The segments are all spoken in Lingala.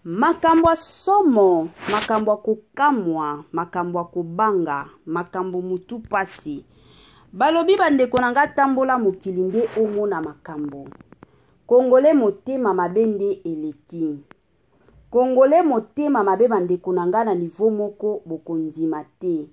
Makambo ya somo, makambo ya kokamwa, makambo ya kobanga, makambo mutu pasi. Balobi bandeko na nga tambola mokili nde omona makambo. Congolais motema mabe nde eleki. Congolais motema mabe bandeko na nga na niveau moko bokondima te.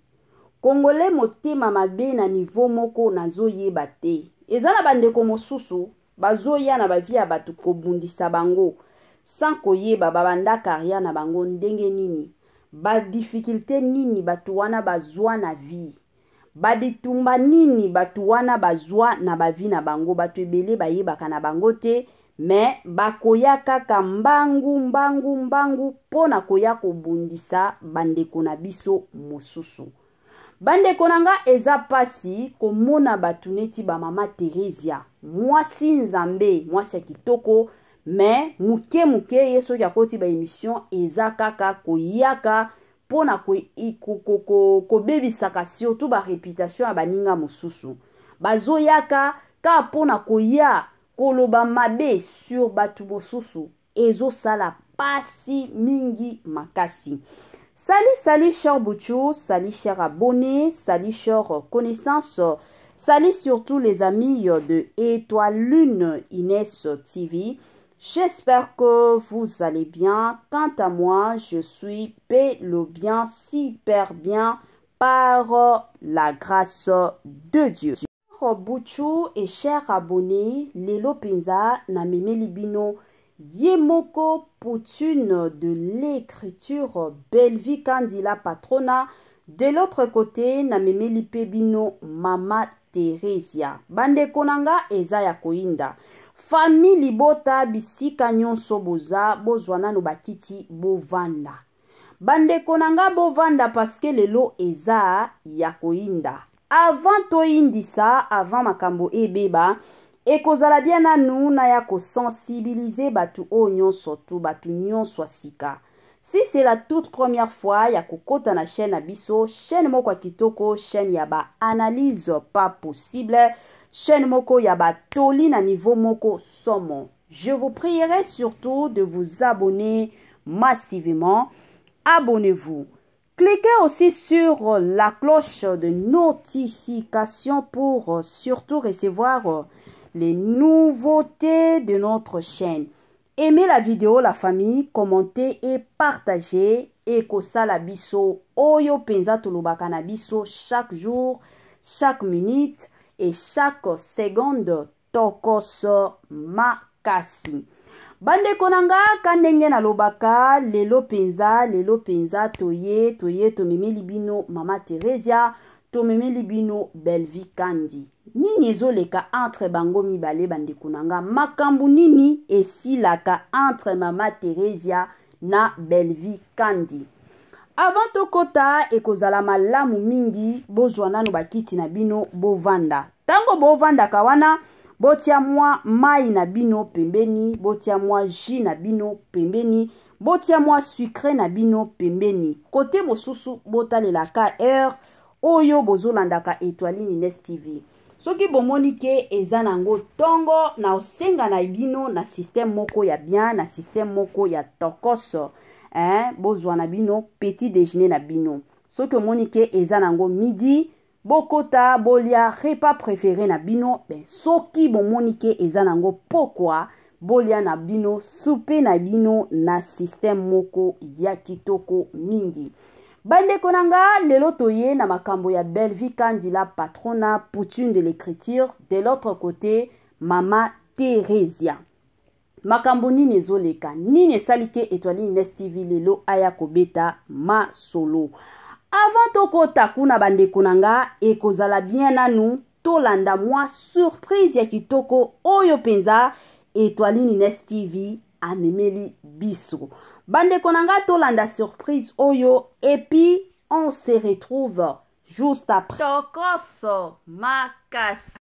Congolais motema mabe na niveau moko nazoyeba te. Eza na bandeko mosusu bazoya na ba vie ya bato kobundisa bango sans koyeba babanda carrière na bango ndenge nini, ba difficulté nini bato wana bazwa na vie, ba bitumba nini bato wana bazwa na ba vie na bango. Bato ebele bayebaka na bango te, mais bakoya kaka mbangu mbangu mbangu mpo na koya kobundisa bandeko na biso mosusu. Bandeko na nga, eza pasi komona bato neti ba mama Theresia, mwasi nzambe, mwasi ya kitoko, mais moke moke ye soki akoti ba émission eza kaka koyaka mpona kobebisaka surtout ba réputation ya baninga mosusu. Bazoyaka kaka mpona koya koloba mabe sur bato mosusu, ezosala pasi mingi makasi. Salut, salut cher Bouchou, salut cher abonné, salut cher connaissance, salut surtout les amis de Étoile Lune Inès TV. J'espère que vous allez bien. Quant à moi, je suis bel bien, super bien par la grâce de Dieu. Bouchou et chers abonnés, lelo penza na memeli bino ye moko Poutine de l'écriture Bellevue Kandi la patrona. De l'autre côté na memeli pe bino Mama Theresia. Bandeko na nga eza ya koyinda. Famille libota bisika nyonso boza, bozwa nanu bakiti bovanda. Bandeko na nga bovanda parce que lelo eza ya koyinda. Avant toyindisa, avant makambo ebeba, ekozala bien nanu na ya kosensibiliser bato oyo nyonso tu, bato nyonso ya sika. Si c'est la toute première fois ya kokota na chaîne na biso, chaîne moko ya kitoko, chaîne ya ba analyse pas possible, chaîne moko ya ba toli na niveau moko somo. Je vous prierai surtout de vous abonner massivement. Abonnez-vous. Cliquez aussi sur la cloche de notification pour surtout recevoir les nouveautés de notre chaîne. Aimez la vidéo, la famille, commentez et partagez. Ekosala biso oyo penza tolobaka na biso chaque jour, chaque minute et chaque seconde. Tokoso makasi. Bandeko na nga, ka ndenge nalobaka lelo penza, lelo penza toye, toye tomemeli bino Mama Theresia, tomemeli bino Bellevue Kandi. Nini ezoleka entre bango mibale bandeko na nga? Makambo nini esilaka entre Mama Theresia na Bellevue Kandi? Avant tokota, ekozala malamu mingi bozwa nanu bakiti na bino bovanda. Tango bovandaka wana, botia mwa mai na bino pembeni, botia mwa jus na bino pembeni, botia mwa sucre na bino pembeni. Kote mosusu botalelaka heure oyo bozolandaka Étoile Ines TV. Soki bomoni ke eza nango tongo, na osenga na bino na système moko ya bien, na système moko ya tokoso, hein, bozwa na bino petit déjeuner na bino. Soki omoni ke eza nango midi, bokota bolia repas préféré na bino. Ben soki bomoni ke eza nango pokwa, bolia na bino souper na bino na système moko ya kitoko mingi. Bandeko na nga, lelo toye na makambo ya Bellevue Kandi la patrona, Poutine de l'écriture, de l'autre côté Mama Theresia. Makambo nini ezoleka? Nini esali ke Étoile Ines TV lelo aya kobeta masolo? Avant tokota kuna bandeko na nga, ekozala bien nanu tolanda mwa surprise ya kitoko oyo penza Étoile Ines TV amemeli biso. Bandeko na nga, tolanda surprise oyo et puis on se retrouve juste après. Tokoso makasi.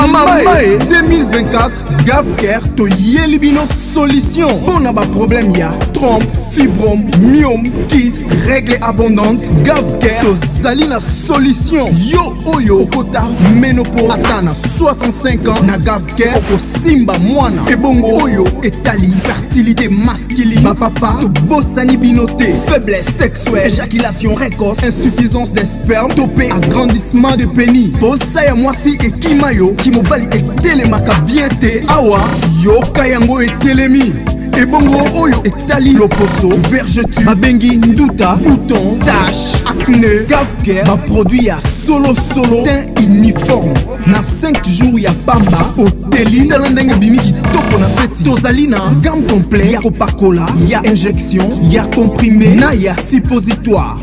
Mama e 2024, Gavcare toyeli bino solution mpo na baproblème ya trompe, fibrome, myome, kyste, règle abondante. Gavcare tozali na solution. Yo oyo okota ménopause ata na 65 ans, na Gavcare okosimba mwana. Ebongo oyo etali fertilité masculine, bapapa tobosani bino te. Faiblesse sexuelle, éjaculation précoce, insuffisance des sperme to mpe agrandissement de pénis, posa ya mwasi ekima yo, kimobali etelemaka bien te, awa yoka yango etelemi. Ebongo oyo etali loposo, vergeture babengi nduta, bouton, tache, acné, Gavcare baproduit ya solosolo, teint uniforme na 5 jours ya pamba oteli. Tala ndenge ebimi kitoko na feti. Tozali na gamme complet ya kopakola, ya injection, ya comprimé na ya suppositoire.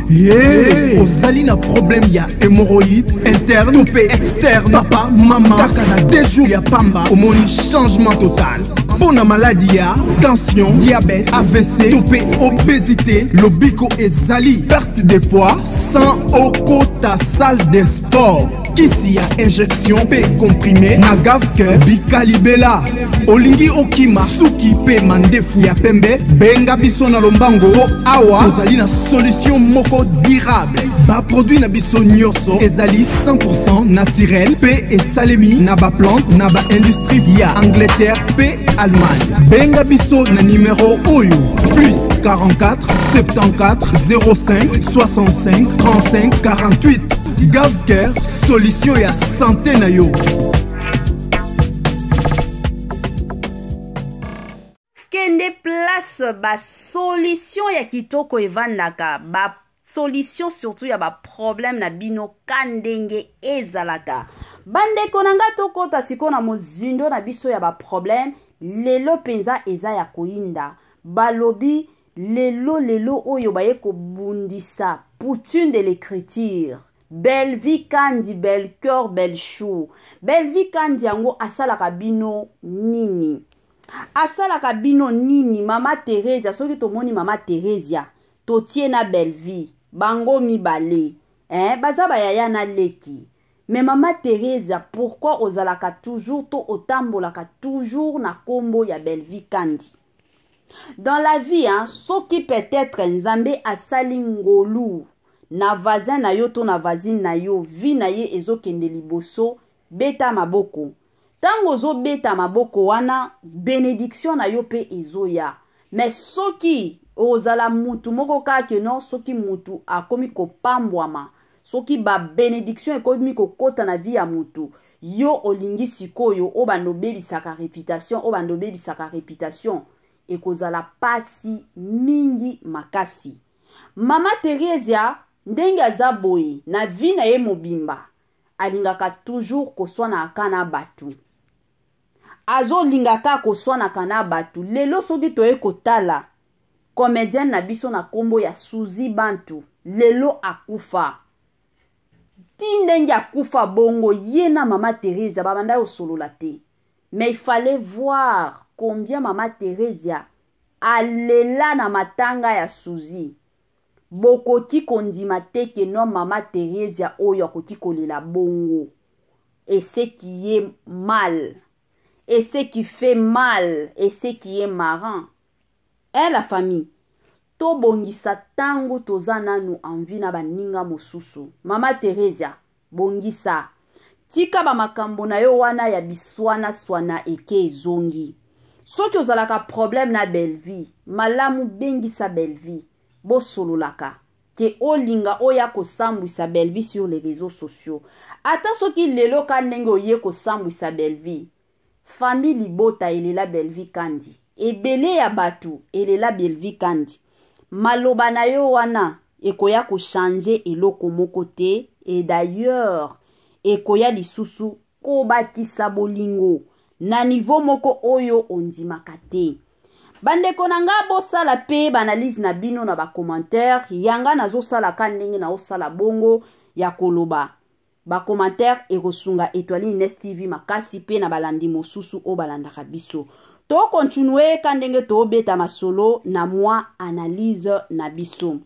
Ye ozali na problème ya hémorroïde interne to mpe externe, papa, mama, kaka na 2 jours ya pamba omoni changement total. Mpo na maladi ya tension, diabète, AVC to mpe obésité, lobiko ezali, perte de poids sans okota salle de sport, kisi ya injection mpe comprimé na Gavcare bikalibela. Olingi okima suki mpe mandefu ya pembe, benga biso na lombango mpo awa tozali na solution moko durable. Baproduit na biso nyonso ezali 100 naturel mpe esalemi na baplante na baindustrie ya Angleterre mpe Allemagne. Benga biso na nimero oyo: plus 44 74 05 65 35 48. Gavcare, solution ya santé na yo. Kende place basolution ya kitoko evandaka, basolution surtout ya baproblème na bino ka ndenge ezalaka. Bandeko na nga, tokɔta sikoyo na mozindo na biso ya baproblème. Lelo mpenza eza ya koyinda. Balobi lelo, lelo oyo baye kobundisa Poutine de l'écriture, Bellevie Kandi, belle cœur, belle chou. Bellevie Kandi yango asalaka bino nini? Asalaka bino nini? Mama Theresia, soki tomoni mama Theresia totie na Bellevie, bango mibale, eh, baza bayaya na leki. Mais mama Theresia, pourquoi ozalaka toujours to otambolaka toujours na nkombo ya Bellevie Kandi? Dans la vie, hein, soki peut-être Nzambe asali ngolu na voisin na yo to na voisine na yo, vie na ye ezokende liboso, beta maboko. Ntango ozobeta maboko wana, bénédiction na yo mpe ezoya. Mais soki ozala mutu moko kaka no, soki mutu akomi kopambwama, soki babénédiction ekomi kokɔta na vie ya mutu, yo olingi sikoyo obanda obebisaka réputation, obanda obebisaka réputation, ekozala pasi mingi makasi. Mama Theresia, ndenge aza boye na vie na ye mobimba, alingaka toujours koswanaka na bato, azolingaka koswanaka na bato. Lelo soki toye kotala comédienne na biso na nkombo ya Suzi Bantu, lelo akufa, ti ndenge akufa bongo, ye na mama Theresia babanda kosolola te. Mais il fallait voir combien mama Theresia alela na matanga ya Suzi. Bokoki kondima te ke no, mama Theresia oyo akoki kolela bongo. Et ce qui est mal et ce qui fait mal et ce qui est marrant, eh, la famille, tobongisa ntango toza nanu envie na baninga mosusu. Mama Theresia, bongisa, tika bamakambo na yo wana ya biswana-swana eke ezongi. Soki ozalaka problème na Bellevie, malamu bengisa Bellevie, bosololaka, ke olinga oya kosambwisa Bellevie sur les réseaux sociaux. Ata soki lelo ka ndenge oye kosambwisa Bellevie, famille libota elela Bellevie Kandi, ebele ya bato elela Bellevie Kandi. Maloba na yo wana ekoya kochange eloko moko te, et d'ailleurs ekoya lisusu kobakisa bolingo na niveau moko oyo ondimaka te. Bandeko na nga, bosala mpe baanalyse na bino na bacommentaire. Yanga nazosalaka ndenge naosala bongo ya koloba bacommentaire, ekosunga Etoile Ines TV makasi mpe na balandi mosusu oyo balandaka biso. Tokontinue ka ndenge tobeta masolo na mwa analyse na biso.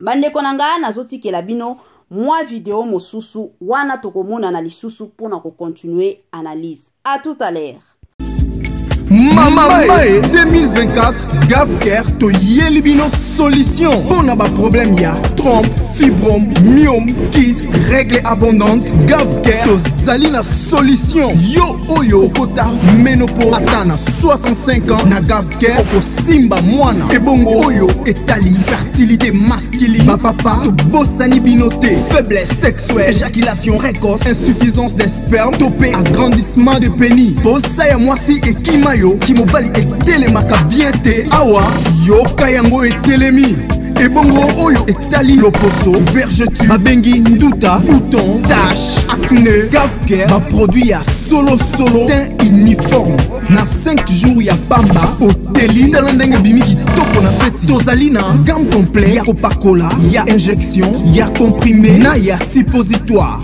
Bandeko na nga, nazotikela bino. mwa video mosusu wana tokomonana lisusu mpo na kocontinue analyse. À tout à l'heure. Mama Mae 2024 Gavcare toyeli bino solution mpo na baproblème ya trompe, fibrome, myome, kyste, règle abondante. Gavcare tozali na solution. Yo oyo okota ménopause ata na 65 ans, na Gavcare okosimba mwana. Ebongo oyo etali fertilité masculine, bapapa tobosani bino te. Faiblesse sexuelle, éjaculation précoce, insuffisance des sperme to mpe agrandissement de pénis, posa ya mwasi ekima yo, kimobali etelemaka bien te, awa yoka yango etelemi. Ebongo oyo etali loposo, vergeture babengi nduta, bouton, tache, acné, Gavcare baproduit ya solosolo, teint uniforme na 5 jours ya pamba oteli. Tala ndenge ebimi kitoko na feti. Tozali na gamme complet ya kopakola, ya injection, ya comprimé na ya suppositoire.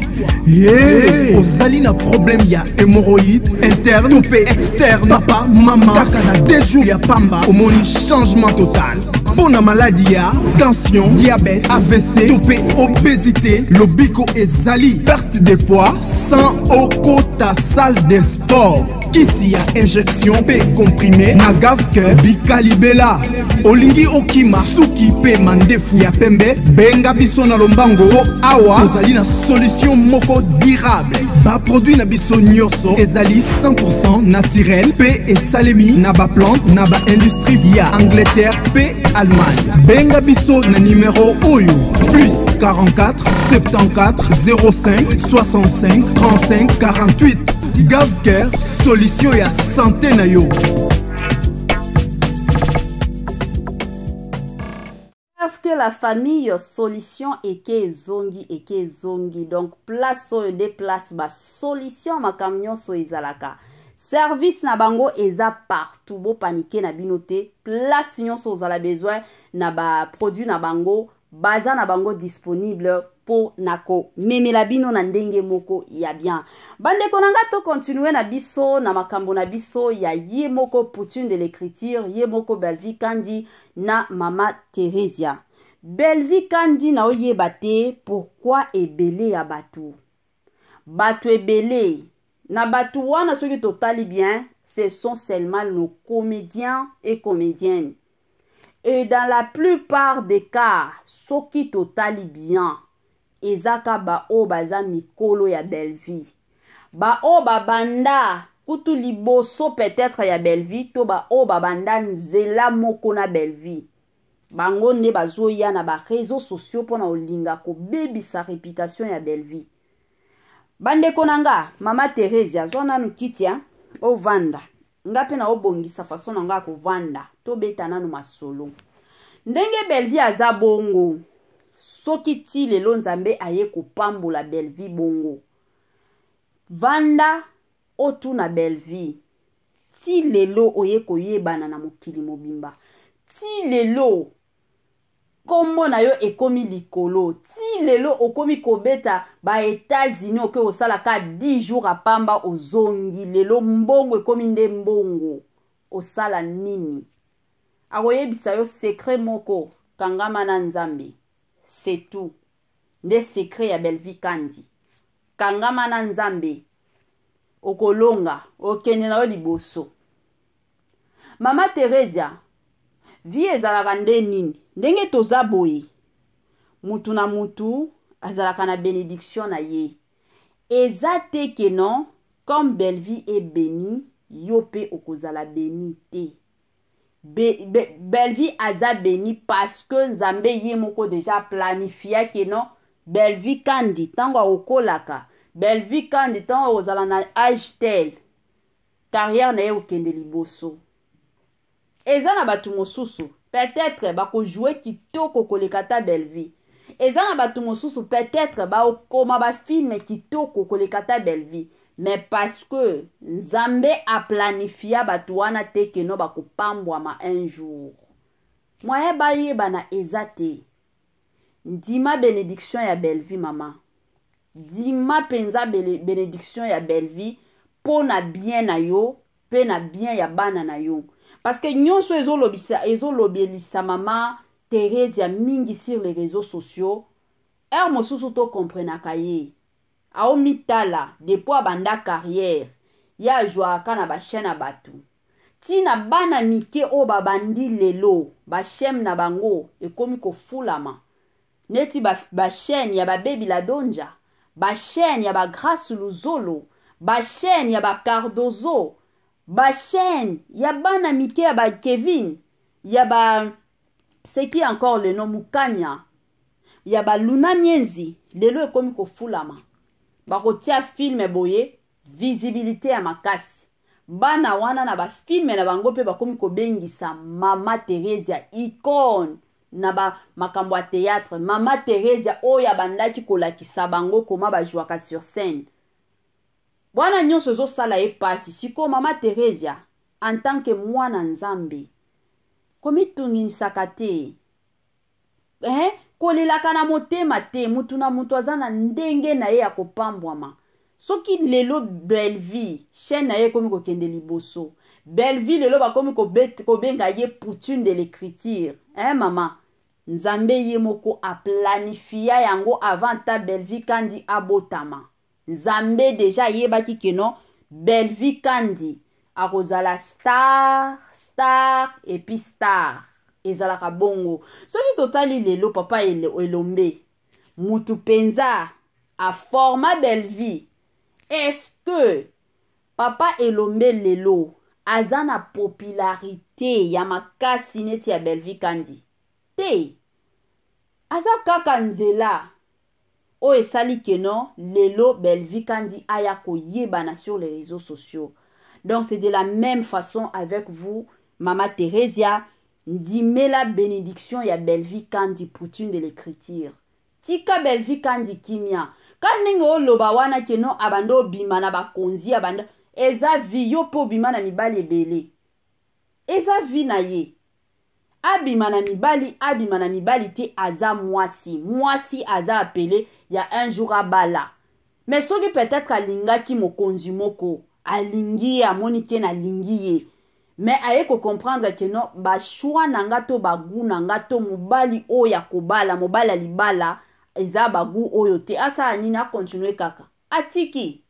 Ye ozali na problème ya hémorroïde interne to mpe externe, papa, mama, kaka na 2 jours ya pamba omoni changement total. Mpo na maladi ya tension, diabète, AVC to mpe obésité, lobiko ezali perte de poids sans okota salle de sport. Kisi ya injection mpe comprimé na Gavcare bikalibela. Olingi okima suki mpe mandefu ya pembe, benga biso na lombango mpo awa tozali na solution moko durable. Baproduit na biso nyonso ezali 100% naturel mpe esalemi na baplante na baindustrie ya Angleterre mpe Allemagne. Benga biso na nimero oyo: plus 44 74 05 65 35 48. Gavcare, solution ya santé na yo. Que la famille, solution eke ezongi, eke ezongi. Donc place oyo nde place basolution, makambo nyonso ezalaka. Service na bango eza partout, bopanike na bino te. Place nyonso ozala besoin na baproduit na bango, baza na bango disponible mpo na komemela bino na ndenge moko ya bien. Bandeko na nga, tokontinue na biso na makambo na biso ya ye moko Poutine de l'écriture, ye moko Belvi Kandi na mama Theresia. Belvi Kandi, na oyeba te pourquoi ebele ya bato, bato ebele na bato wana, soki totali bien, ce sont seulement nos comédiens et comédiennes. Et dans la plupart des cas, soki totali bien, eza ka baoyo baza mikolo ya Bellevie, baoyo babanda kutu liboso peut-être ya Bellevie, to baoyo babanda nzela moko na Bellevie, bango nde bazoya na baréseaux sociaux mpona kolinga kobebisa réputation ya Bellevie. Bandeko na nga, mama Therese azwa nanu kiti ovanda, nga mpe naobongisa façon na nga ya kovanda, tobeta nanu masolo. Ndenge Bellevie aza bongo, soki ti lelo Nzambe aye kopambola Bellevie bongo, vanda otuna Bellevie: ti lelo oye koyebana na mokili mobimba, ti lelo nkombo na yo ekomi likolo, ti lelo okomi kobeta ba États-Unis, oke kosala ka 10 jours apamba, ozongi, lelo mbongo ekomi nde mbongo, osala nini? Akoyebisa yo secret moko: kangama na Nzambe, c'est tout. Nde secret ya Bellevie Kandi: kangama na Nzambe, okolonga, okende na yo liboso. Mama Theresia, vie ezalaka nde nini? Ndenge toza boye, mutu na mutu azalaka na bénédiction na ye. Eza te ke non, comme Bellevie est béni, yo mpe okozala béni te. Bellevie aza béni parce que Nzambe ye moko déjà planifiaki non, Bellevie Kandi ntango akokolaka, Bellevie Kandi ntango akozala na age tel, carrière na ye okende liboso. Eza na bato mosusu peut-être bakojouer kitoko koleka ata Bellevie, eza na bato mosusu peut-être bakoma bafilm kitoko koleka ata Bellevie, mais parce que Nzambe aplanifia bato wana te ke non, bakopambwama un jour, moyen bayebana eza te. Ndima bénédiction ya Bellevie, mama, ndima mpenza bénédiction ya Bellevie mpo na bien na yo mpe na bien ya bana na yo, parce que nyonso ezolobelisa mama Therese ya mingi sur les réseaux sociaux. Heure mosusu to comprenaka ye. Aomitala depuis abanda carrière ye ajouaka ka na ba chaine ya batu. Ti na bana mike oyo babandi lelo ba chaine na bango ekomi kofulama neti ba, ba chaine ya ba Baby Ladonja, ba chaine ya ba Grace Luzolo, ba chaine ya ba Cardozo, ba chaine ya bana mike ya ba Kevin, ya ba c'est qui encore le nom Mukanya, ya ba Luna Mienzi, lelo ekomi kofulama. Bakotia film boye visibilité ya makasi. Bana wana na ba film na bango pe bakomi kobengisa Mama Theresia icône na ba makambo ya théâtre. Mama Theresia oyo abandaki kolakisa bango koma ba jouaka sur scène. Bwana nyonso ezosala ye pasi. Sikoyo Mama Theresia en tant que mwana Nzambe, komitungisaka te. Eh, kolelaka na motema te. Mutu na mutu aza na ndenge na ye ya kopambwama. Soki lelo Bellevue chaîne na ye ekomi kokende liboso, Bellevue lelo bakomi kobenga ye Poutine de l'écriture. Eh mama, Nzambe ye moko aplanifia yango avant ta Bellevue Kandi abotama. Nzambe deja ayebaki que non Bellevue Kandi akozala star, star et puis star. Ezalaka bongo. Soki totali lelo papa Elombe, mutu penza a forma Bellevue. Est-ce que papa Elombe lelo aza na popularité ya makasi neti ya Bellevue Kandi? Te. Aza kaka nzela oyo esali que non lelo Bellevue Kandi aya koyebana sur les réseaux sociaux. Donc c'est de la même façon avec vous Mama Theresia, ndimela bénédiction ya Bellevue Kandi, Poutine de l'écriture. Tika Bellevue Kandi kimia. Ka ndenge oloba wana que non abanda obima na bakonzi abanda, eza vie yo pe obima na mibali ebele. Eza vie na ye. Abima na mibali, abima na mibali te, aza mwasi. Mwasi aza appelé ya un jour abala. Mais soki peut-être alingaki mokonzi moko, alingi ye, amoni ke nalingi ye. Mais aye ko comprendre que non, ba choix na nga to ba goût na nga to mobali oyo ya kobala, mobali ya libala, eza ba goût oyo te. Asala nini? A continuer kaka. Atiki.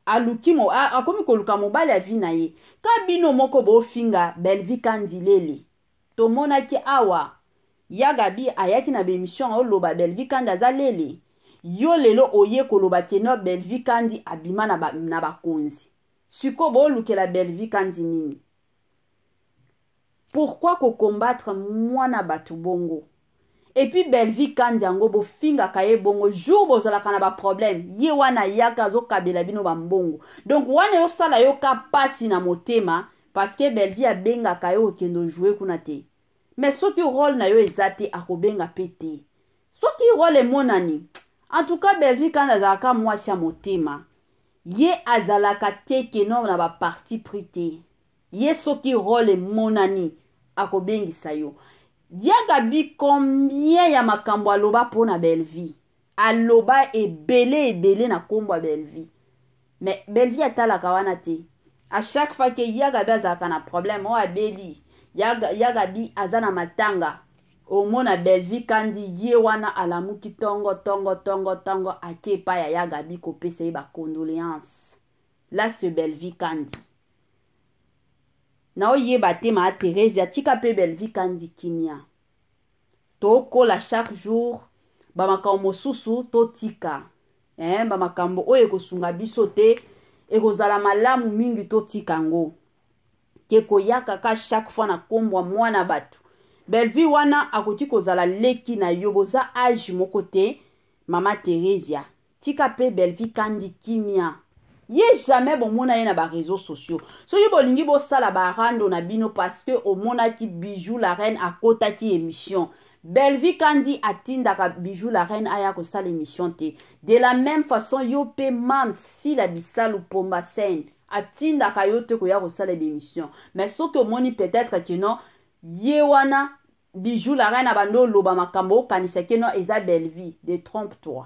Aluki mo, a, akomi koluka mobali ya vie na ye. Ka bino moko bofinga Bellevue Kandi lele. Tomonaki awa ya Gabi ayaki na ba émission oloba Bellevue Kandi aza lele. Yo lelo oye koloba ke no Bellevue Kandi abima na ba, na bakonzi. Siko bolukela Bellevue Kandi nini? Pourquoi ko combattre mwana batu bongo? Et puis Bellevue Kandi yango bofingaka ye bongo jour bozalaka na ba problème, ye wana yaka azokabela bino ba mbongo. Donc wana yosala yo ka pasi na motema parce que Bellevue abengaka yo okende jouer kuna te. Mais soki rôle na yo eza te akobenga pe te. Soki rôle emonani, en tout cas Bellevue Kandi azalaka mwasi ya motema. Ye azalaka te ke non na ba parti pris te. Ye soki rôle emonani akobengisa yo. Ya Gabi combien ya makambo aloba pona Bellevue? Aloba ebele ebele na kombo ya Bellevue. Mais Bellevue atalaka wana te. À chaque fois que ya Gabi azalaka na problème, oyo abeli, ya Gabi aza na matanga, omona Bellevue Kandi ye wana alamuki tongo tongo tongo tongo ake epai ya ya Gabi kopesa ye ba condoléances. Là c'est Bellevue Kandi. Na oyeba te ma Theresia, tika pe Bellevue Kandi kimia. Tokola chaque jour ba makambo mosusu totika. Ba makambo oyo ekosunga biso te, ekozala malamu mingi totika ngo. Ke koyaka ka chaque fois na kombwa mwana batu. Bellevue wana akoki kozala leki na yo, boza age moko te, Mama Theresia. Tika pe Bellevue Kandi kimia. Ye jamais bomona ye na ba réseaux sociaux. Soki bolingi bosala ba rando na bino parce que omonaki Bijou la reine akotaki émission. Bellevue Kandi atindaka Bijou la reine aya kosala émission te. De la même façon yo pe Mams Sila Bisalu Pomba Scène atindaka yo te koya kosala émission. Mais soki omoni peut-être que non ye wana Bijou la reine abando loba makambo okanisa ke non eza Bellevue, détrompe-toi.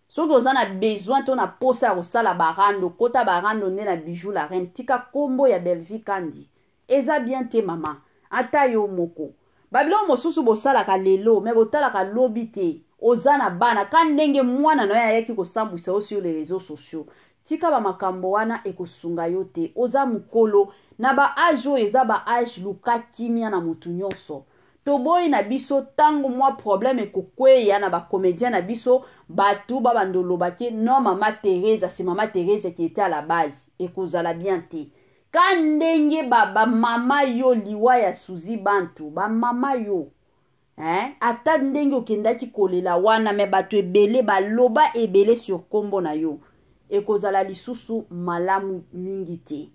Soki oza na besoin to na posa ya kosala barando, kota barando nde na Bijou la reine, tika kombo ya Bellevue Kandi. Eza bien te mama, ata yo moko. Ba biloko mosusu bosalaka lelo, mais botalaka lobi te. Oza na bana ka ndenge mwana na yo ayaki kosambwisa yo sur les réseaux sociaux. Tika ba makambo wana, ekosunga yo te. Oza mokolo na ba age oyo, eza ba age, luka kimia na motu nyonso. Toboyi na biso ntango mwa problème ekokweya na bacomédien na biso, bato babanda olobaki: "Non, mama Teresa, c'est mama Teresa qui était à la base." Ekozala bien te. Ka ndenge bamama ba yo, liwa ya Suzi Bantu, bamama yo, hein? Ata ndenge okendaki kolela wana, me bato ebele baloba ebele sur nkombo na yo, ekozala lisusu malamu mingi te.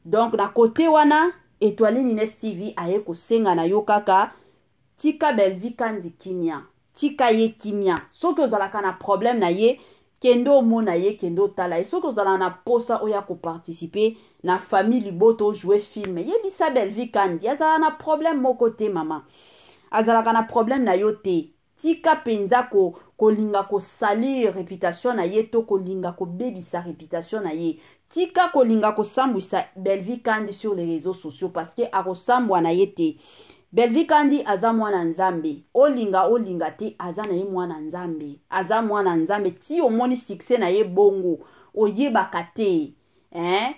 Donc na kote wana, Étoile Nines TV aye kosenga na yo kaka: tika Belvi Kandi kimia, tika ye kimia. Soki ozalaka na problème na ye, kende omona ye, kende otala ye. Soki ozalaka na posa oya koparticiper na famille Libota, ojouer film, yebisa Belvi Kandi. Azalaka na problème moko te, mama azalaka na problème na yo te. Tika mpenza kolinga kosalir réputation na ye to kolinga kobebisa réputation na ye. Tika kolinga kosambwisa Belvi Kandi sur les réseaux sociaux, parce que akosambwa na ye te. Belvi Kandi aza mwana Nzambe. Olinga, olinga te, aza na ye mwana Nzambe, aza mwana Nzambe. Ti omoni succès na ye bongo, oyebaka te, hein?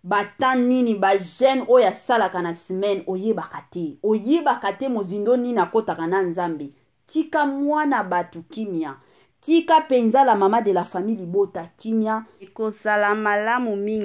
Bata nini, bajeûne oyo asalaka na semaine, oyebaka te, oyebaka te mozindo nini akɔtaka na Nzambe. Tika mwana bato kimia, tika mpenza la mama de la famille Libota kimia, ekozala malamu mingi.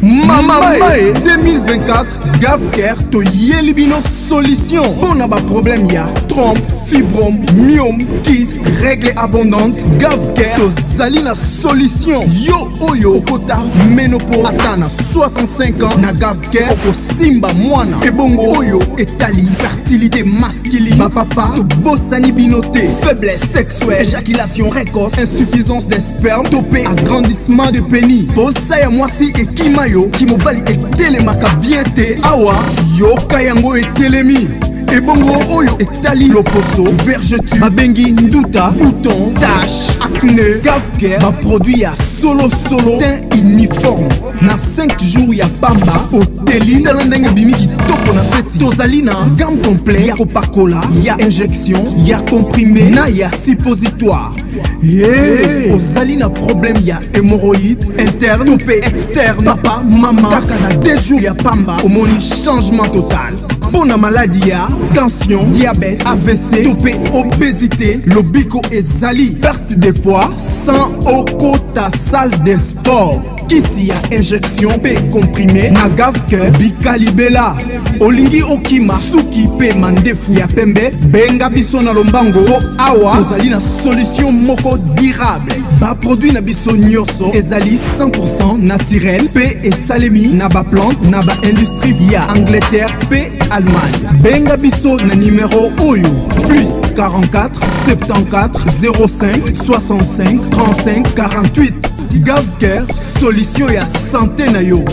Mama Mae 2024, Gavcare toyeli bino solution mpo na baproblème ya trompe, fibrome, myome, kyste, règle abondante. Gavcare tozali na solution. Yo oyo okota ménopause, ata na 65 ans, na Gavcare okosimba mwana. Ebongo oyo etali fertilité masculine, bapapa tobosani bino te. Faiblesse sexuelle, éjaculation précoce, insuffisance des sperme to mpe agrandissement de pénis, posa ya mwasi ekima yo, kimobali etelemaka bien te, awa yoka yango etelemi. Ebongo oyo etali loposo, vergeture, babengi nduta, bouton, tache, acné, Gavcare baproduit ya solosolo, teint uniforme na 5 jours ya pamba, oteli, tala ndenge ebimi kitoko na feti. Tozali na gamme complet ya kopakola, ya injection, ya comprimé na ya suppositoire. Ye ozali na problème ya hémorroïde interne to mpe externe, papa, mama, kaka na 2 jours ya pamba omoni changement total. Mpo na maladi ya tension, diabète, AVC to mpe obésité, lobiko ezali, perte de poids sans okota salle de sport. Kisi ya injection mpe comprimé na Gavcare, bikalibela. Olingi okima suki mpe mandefu ya pembe, benga biso na lombango, mpo awa tozali na solution moko durable. Baproduit na biso nyonso ezali 100 naturel mpe esalemi na baplante na baindustrie ya Angleterre mpe Allemagne. Benga biso na nimero oyo: plus 44 74 05 65 35 48. Gavcare, solution ya santé na yo.